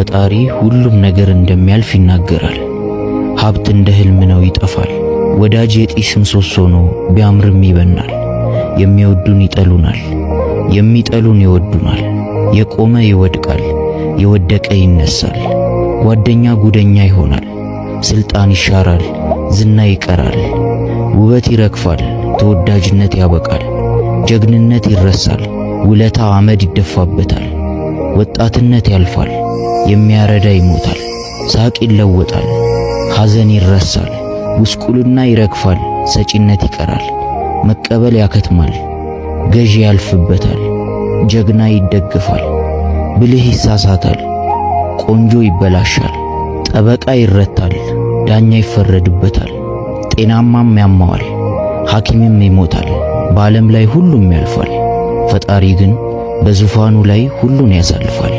ፈጣሪ ሁሉም ነገር እንደሚያልፍ ይናገራል። ሀብት እንደ ህልም ነው፣ ይጠፋል። ወዳጅ የጢስ ምሰሶ ነው፣ ቢያምርም ይበናል። የሚወዱን ይጠሉናል፣ የሚጠሉን ይወዱናል። የቆመ ይወድቃል፣ የወደቀ ይነሳል። ጓደኛ ጉደኛ ይሆናል። ስልጣን ይሻራል፣ ዝና ይቀራል። ውበት ይረግፋል፣ ተወዳጅነት ያበቃል። ጀግንነት ይረሳል፣ ውለታ አመድ ይደፋበታል። ወጣትነት ያልፋል፣ የሚያረዳ ይሞታል። ሳቅ ይለወጣል፣ ሐዘን ይረሳል። ጉስቁልና ይረግፋል፣ ሰጪነት ይቀራል። መቀበል ያከትማል፣ ገዢ ያልፍበታል። ጀግና ይደግፋል፣ ብልህ ይሳሳታል። ቆንጆ ይበላሻል፣ ጠበቃ ይረታል፣ ዳኛ ይፈረድበታል። ጤናማም ያማዋል፣ ሐኪምም ይሞታል። በዓለም ላይ ሁሉም ያልፋል፣ ፈጣሪ ግን በዙፋኑ ላይ ሁሉን ያሳልፋል።